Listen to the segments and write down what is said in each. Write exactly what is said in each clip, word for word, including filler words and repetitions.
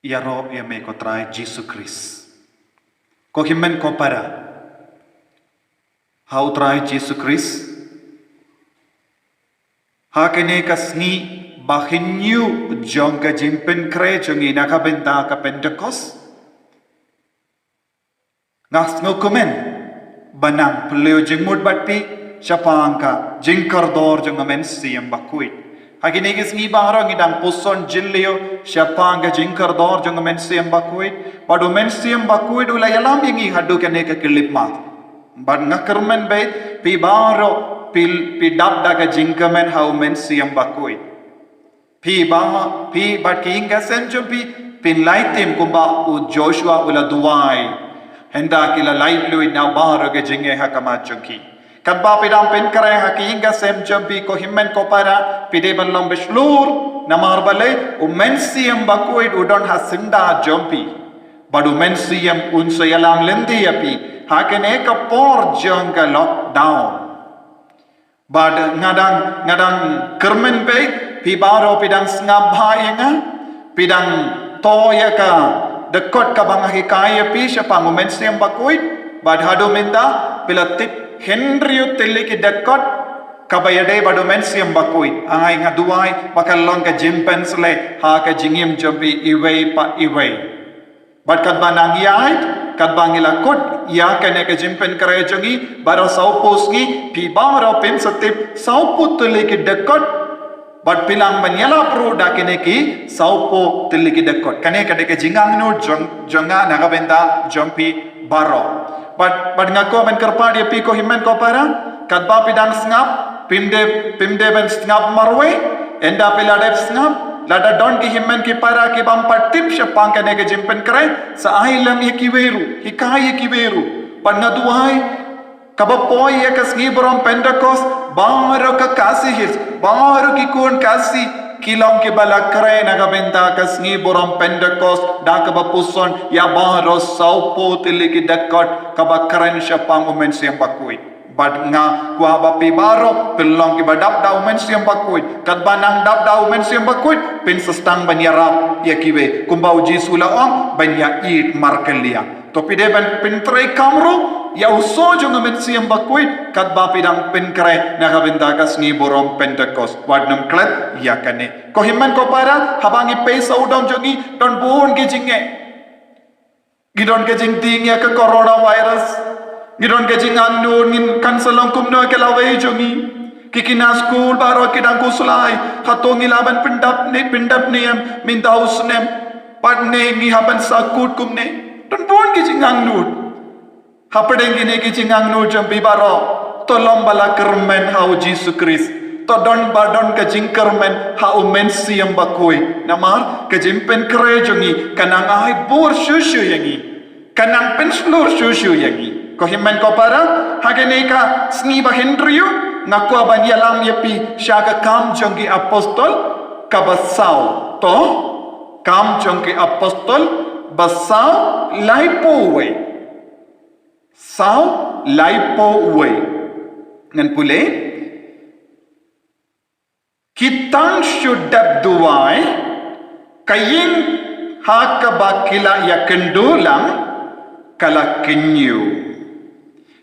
Ïaroh ïa me ko Trai Jisu Khrist. Ko hynmen ko para, ha u Trai Jisu Khrist, ha kane ka sngi ba hynñiew jong ka jingpynkhreh jong ngi na ka bynta ka Pentekost, nga sngewkmen ban nang pynleit jingmut bad phi shaphang ka jingkordor jong u Mynsiem Bakhuid. Ha kine ki sngi baroh ngi dang puson jylliew shaphang ka jingkordor jong u Mynsiem Bakhuid. Bad u Mynsiem Bakhuid u la ïalam ïa ngi haduh kane ka khyllipmat. Bad nga kyrmen ba phi baroh phi, phi dap da ka jingkmen ha u Mynsiem Bakhuid. Phi ba, phi bad ki ïing ki sem jong phi, phin lait tim kumba u Joshua u la duwai. Hynda ki la lait luid na baroh ka jingeh ha khmat jong ki. Katba phi dang pynkhreh ha ki ïing ki sem jong phi ko hynmen ko para, phi dei ban long bashlur, namar balei, u Mynsiem Bakhuid u don ha syndah jong phi. Bad u Mynsiem un sa ïalam lynti ïa phi ha kane ka por jong ka lockdown. Bad nga dang, nga dang kyrmen ba phi baroh phi dang sngap bha ïa nga, phi dang thoh ïa ka dkhot kaba nga hikai ïa phi shaphang u Mynsiem Bakhuid. Bad haduh mynta phi la tip hynriew tylli ki dkhot kaba ïadei bad u Mynsiem Bakhuid. Ai nga duwai ba kan long ka jingpynshlur ha ka jingim jong phi iwei pa iwei. Bad katba nang ïaid, katba ngi la kut ïa kane ka jingpynkhreh jong ngi, baroh sawphew sngi, phi baroh phin sa tip sawphew tylli ki dkhot. Bad phi lah ban ïalap ruh da kine ki sawphew tylli ki dkhot. Kane ka dei ka jingangnud jong, jong nga na ka bynta jong phi baroh. Bad, bad nga kwah ban kyrpad ïa phi ko hynmen ko para, katba phi dang sngap, phim dei, phim dei ban sngap marwei, ynda phi la dep sngap, lada don ki hynmen ki para ki bym pat tip shaphang kane ka jingpynkhreh, sa ai lem ïa kiwei ruh, hikai ïa kiwei ruh. Bad nga duwai, kaba poi ïa ka sngi burom Pentekost, baroh ka Khasi Hills, baroh ki khun Khasi, ki long kiba la kren na ka bynta ka sngi burom Pentekost, da kaba puson ïa baroh sawphew tylli ki dkhot kaba kren shaphang u Mynsiem Bakhuid. Bad nga kwah ba phi baroh phin long kiba dap da u Mynsiem Bakhuid. Katba nang dap da u Mynsiem Bakhuid, phin sa sdang ban ïarap ïa kiwei. Kumba u Jisu u la ong, ban ïaieit markylliang. To phi dei ban pyntreikam ruh ïa u soh jong u Mynsiem Bakhuid, katba phi dang pynkhreh na ka bynta ka sngi burom Pentekost. Wat nym klet ïa kane. Ko hynmen ko para, haba ngi peit sawdong jong ngi, don bun ki jingeh. Ngi don ka jingdih ïa ka coronavirus. Ngi don ka jingangnud, ngim kan sa long kumno ïa ka lawei jong ngi. Ki khynnah skul baroh ki dang khuslai. Hato ngi lah ban pyndap ne, pyndap ne em mynta u snem. Bad ne ngi hap ban sahkut kumne. Don bun ki jingangnud. Hapdeng kine ki jingangnud jong phi baroh, to long ba la kyrmen ha u Jisu Khrist. To don ba don ka jingkyrmen ha u Mynsiem Bakhuid. Namar ka jingpynkhreh jong ngi ka nang ai bor shuh shuh ïa ngi. Ka nang pynshlur shuh shuh ïa ngi. Ko hynmen ko para, ha kane ka sngi ba hynriew, nga kwah ban ïalam ïa phi sha ka Kam jong ki Apostol, kaba saw. To, Kam jong ki Apostol, ba saw, laiphew wei. Saw, laiphew wei. Ngan pule. Ki tang shu dep duwai, ka ïing ha kaba ki la ïakynduh lang, ka la kynñiew.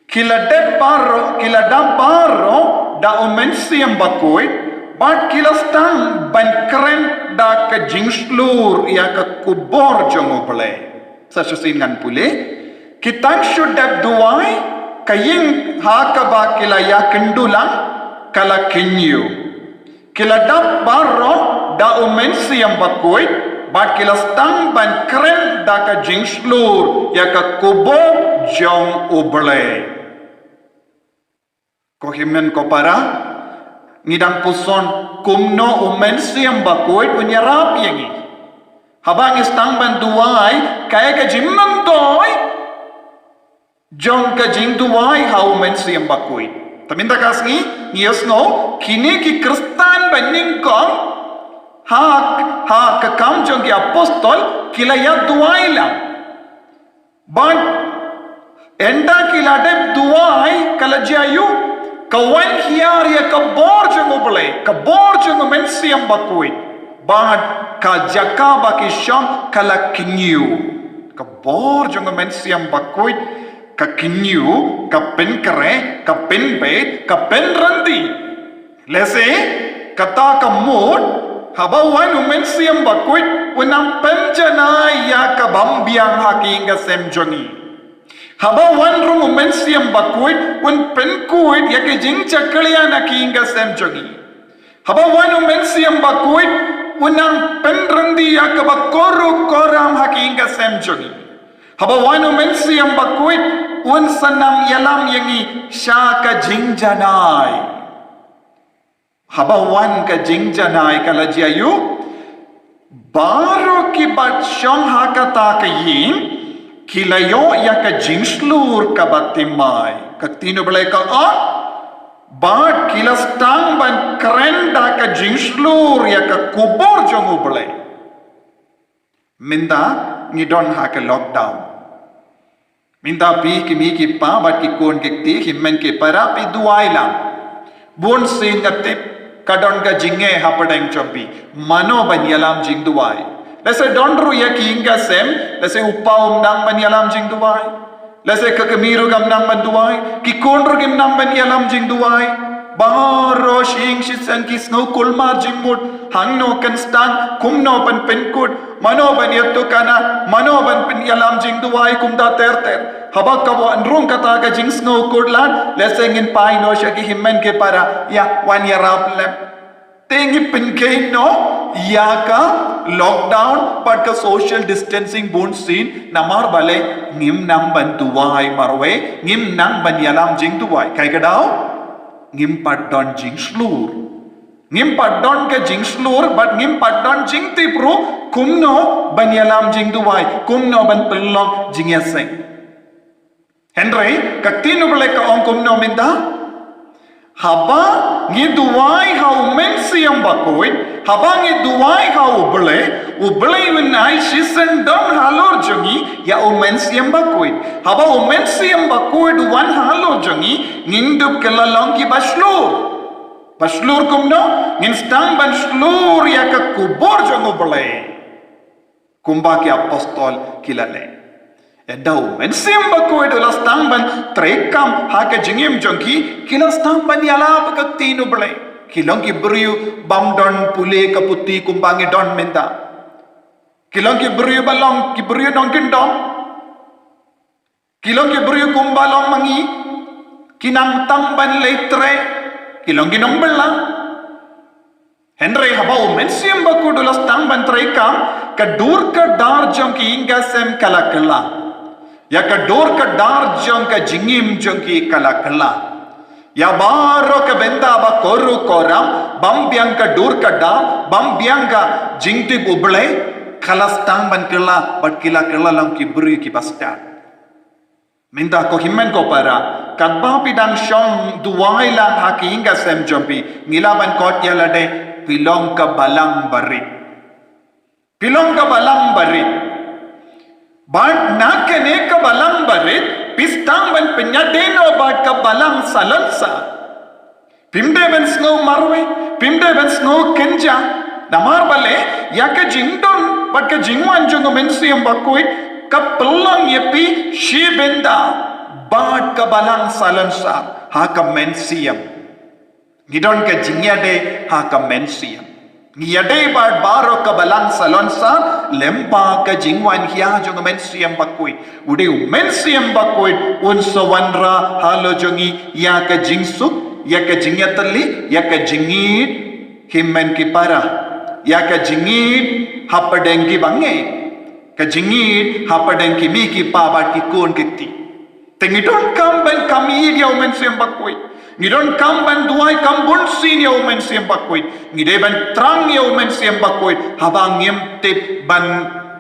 Ki la dep baroh, ki la dap baroh da u Mynsiem Bakhuid, bad ki la sdang ban kren da ka jingshlur ïa ka khubor jong U Blei. Sa shisien ngan pule. Ki tang shu dep duwai, ka ïing ha kaba ki la ïakynduh lang, ka la kynñiew. Ki la dap baroh da u Mynsiem Bakhuid, bad ki la sdang ban kren da ka jingshlur ïa ka khubor jong U Blei. Ko hynmen ko para, ngi dang puson kumno u Mynsiem Bakhuid un ïarap ïa ngi. Haba ngi sdang ban duwai, kaei ka jingmyntoi jong ka jingduwai ha u Mynsiem Bakhuid. Te mynta ka sngi, ngi ïohsngew, kine ki Khristan ba nyngkong, ha, ha ka Kam jong ki Apostol, ki la ïa duwai lang. Bad, ynda ki la dep duwai, ka la jia ïa u, ka wan hiar ïa ka bor jong U Blei, ka bor jong u Mynsiem Bakhuid. Bad ka jaka ba ki shong ka la kñiew. Ka bor jong u Mynsiem Bakhuid ka kñiew, ka pynkhreh, ka pynbeit, ka pynryndi. Lehse kata ka mut, haba wan u Mynsiem Bakhuid, un nang pynjanai ïa ka bym biang ha ki ïing ka sem jong ngi. Haba wan ruh u Mynsiem Bakhuid, un pynkhuid ïa ki jingjakhlia na ki ïing ka sem jong ngi. Haba wan u Mynsiem Bakhuid, un nang pynryndi ïa kaba khuid ruh khuid ram ha ki ïing ka sem jong ngi. Haba wan u Mynsiem Bakhuid, un sa nang ïalam ïa ngi sha ka jingjanai. Haba wan ka jingjanai ka la jia ïa u, baroh kiba shong ha kata ka ïing ki la ïoh ïa ka jingshlur kaba thymmai. Ka ktien u Blei ka ong, bad ki la sdang ban kren da ka jingshlur ïa ka khubor jong u Blei. Mynta ngi don ha ka lockdown. Mynta phi ki mei ki pa bad ki khun ki kti, ki hynmen ki para, phi duwai lang. Bun sien nga tip ka don ka jingeh hapdeng jong phi. Mano ban ïalam jingduwai? Lehse don ruh ïa ki ïing ka sem, lehse u pa um nang ban ïalam jingduwai. Lehse ka kmie ruh kam nang ban duwai, ki khun ruh kim nang ban ïalam jingduwai. Baroh shi ïing shi sem ki sngew kulmar jingmut, hangno kan sdang, kumno ban pynkut, mano ban ïathuhkhana, mano ban pynïalam jingduwai, kumta ter ter. Haba ka wan rung kata ka jingsngew kut lad, lehse ngin phai noh sha ki hynmen ki para, ïa, wan ïarap lem. Te ngi pynkheiñ noh ïa ka lockdown bad ka social distancing bun sien, namar balei? Ngim nang ban duwai marwei, ngim nang ban ïalam jingduwai. Kaei ka daw? Ngim pat don jingshlur. Ngim pat don ka jingshlur bad ngim pat don jingtip ruh kumno ban ïalam jingduwai, kumno ban pynlong jingïaseng. Hynrei ka ktien u Blei ka ong kumno mynta? Haba ngi duwai ha u Mynsiem Bakhuid, haba ngi duwai ha u Blei, u Blei un ai shisien don halor jong ngi ïa u Mynsiem Bakhuid. Haba u Mynsiem Bakhuid u wan halor jong ngi, ngin dup kylla long kiba shlur. Ba shlur kumno? Ngin sdang ban shlur ïa ka khubor jong u Blei. Kumba ki apostol ki la leh. Ynda u Mynsiem Bakhuid u la sdang ban treikam ha ka jingim jong ki, ki la sdang ban ïalap ka ktien u Blei. Ki long ki briew bym don pule ka puthi kumba ngi don mynta. Ki long ki briew ba long ki briew nongkyndong. Ki long ki briew kumba long ma ngi, ki nang tang ban leit trei, ki long ki nongbylla. Hynrei haba u Mynsiem Bakhuid u la sdang ban treikam, ka dur ka dar jong ki ïing ka sem ka la kylla. Ïa ka dur ka dar jong ka jingim jong ki ka la kylla. Ïa baroh ka bynta ba khuid ruh khuid ram, bym biang ka dur ka dar, bym biang ka jingtip u Blei, ka la sdang ban kylla, bad ki la kylla long ki briew kiba stad. Mynta ko hynmen ko para, katba phi dang shong duwai lang ha ki ïing ka sem jong phi, ngi lah ban khot ïa lade, phi long ka balang barit. Phi long ka balang barit. Bad na kane ka balang barit, phi sdang ban pynïadei noh bad ka balang salonsar. Phim dei ban sngew marwei, phim dei ban sngew kynja. Namar balei, ïa ka jingdon bad ka jingwan jong u Mynsiem Bakhuid, ka pynlong ïa phi shi bynta bad ka balang salonsar ha ka mynsiem. Ngi don ka jingïadei ha ka mynsiem. Ngi ïadei bad baroh ka balang salonsar, lyngba ka jingwan hia jong u Mynsiem Bakhuid. U dei u Mynsiem Bakhuid un sa wanrah halor jong ngi ïa ka jingsuk, ïa ka jingïatylli, ïa ka jingïeit, hynmen ki para, ïa ka jingïeit hapdeng ki bangeit, ka jingïeit hapdeng ki mei ki pa bad ki khun ki kti. Te ngi donkam ban kham ïeit ïa u Mynsiem Bakhuid. Ngi donkam ban duwai kham bun sien ïa u Mynsiem Bakhuid. Ngi dei ban thrang ïa u Mynsiem Bakhuid haba ngim tip ban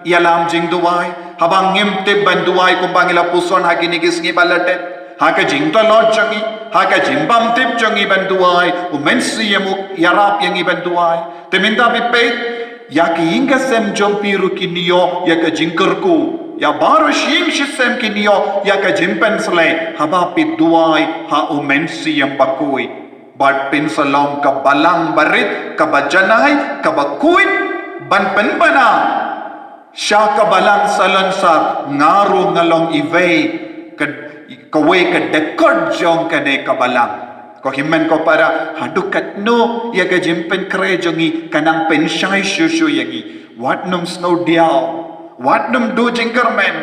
ïalam jingduwai, haba ngim tip ban duwai kumba ngi la puson ha kine ki sngi ba la dep, ha ka jingtlot jong ngi, ha ka jingbymtip jong ngi ban duwai, u Mynsiem u ïarap ïa ngi ban duwai. Te mynta phi peit, ïa ki ïing ka sem jong phi ruh kin ïoh ïa ka jingkyrkhu. Ïa baroh shi ïing shi sem kin ïoh ïa ka jingpynsleh haba phi duwai ha u Mynsiem Bakhuid. Bad phin sa long ka balang barit, kaba janai, kaba khuid, ban pynbna sha ka balang salonsar, nga ruh nga long iwei ka, kawei ka dkhot jong kane ka balang. Ko hynmen ko para, haduh katno ïa ka jingpynkhreh jong ngi ka nang pynshai shuh shuh ïa ngi? Wat nym sngewdiaw, wat nym duh jingkyrmen,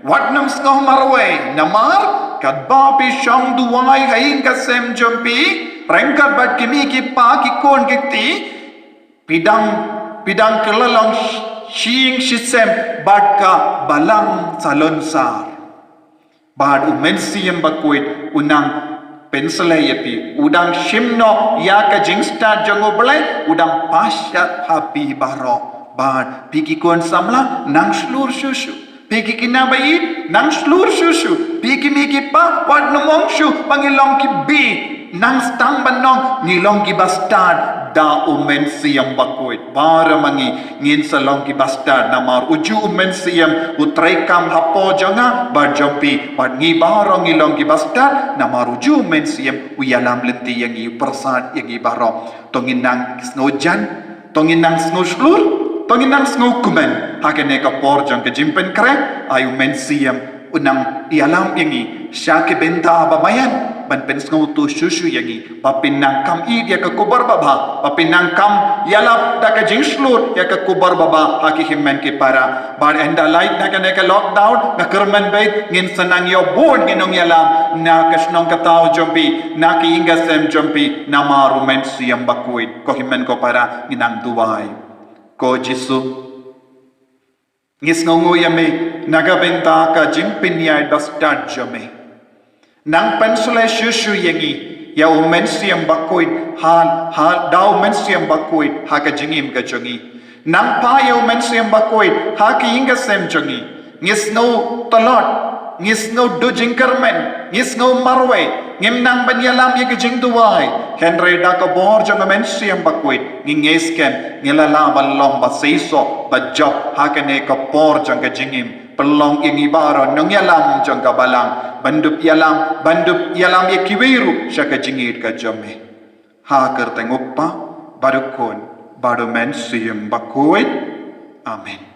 wat nym sngew marwei. Namar katba phi shong duwai ha ïing ka sem jong phi ryngkat bad ki kmie ki kpa ki khun ki kti, phi dang, phi dang kylla long shi ïing shi sem bad ka balang salonsar. Bad U Mynsiem Bakhuid u nang pynsleh ïa phi, u dang shim noh ïa ka jingstad jong U Blei, u dang pashat ha phi baroh. Bad phi ki khun samla, nang shlur shuh shuh. Phi ki khynnah ba ïeit, nang shlur shuh shuh. Phi ki kmie ki kpa, wat nym ong shuh ba ngi long ki bieit. Nang sdang ban ong ngi long kiba stad da U Mynsiem Bakhuid. Baroh ma ngi ngin sa long kiba stad namar u ju U Mynsiem u treikam hapoh jong nga bad jong phi. Bad ngi baroh ngi long kiba stad namar u ju U Mynsiem u ïalam lynti ïa ngi, u pyrsad ïa ngi baroh. To ngin nang sngewjan, to ngin nang sngewshlur, to ngin nang sngewkmen ha kane ka por jong ka jingpynkhreh. Ai U Mynsiem u nang ïalam ïa ngi sha ki bynta ba maïan ban pynsngewthuh shuh shuh ïa ngi ba phin nang kham ïeit ïa ka khubor babha, ba phin nang kham ïalap da ka jingshlur ïa ka khubor babha ha ki hynmen ki para. Bad ynda lait na kane ka lockdown, nga kyrmen beit ngin sa nang ïoh bun ki nongïalam na ka shnong ka thaw jong phi, na ka ïing ka sem jong phi namar U Mynsiem Bakhuid. Ko hynmen ko para, ngin nang duwai. Ko Jisu, ngi sngewnguh ïa me na ka bynta ka jingpynïaid ba stad jong me. Nang pynsleh shuh shuh ïa ngi ïa U Mynsiem Bakhuid, ha, ha, da U Mynsiem Bakhuid ha ka jingim ka jong ngi. Nang phah ïa U Mynsiem Bakhuid ha ka ïing ka sem jong ngi. Ngi sngew tlot, ngi sngew duh jingkyrmen, ngi sngew marwei, ngim nang ban ïalam ïa ka jingduwai. Hynrei da ka bor jong U Mynsiem Bakhuid ngi ngeit skhem ngi la lah ban long ba seisoh ba jop ha kane ka por jong ka jingim. Pynlong ïa ngi baroh nongïalam jong ka balang ban dup ïalam, ban dup ïalam ïa kiwei ruh sha ka jingïeit ka jong me. Ha ka kyrteng U Kpa bad U Khun bad U Mynsiem Bakhuid. Amen.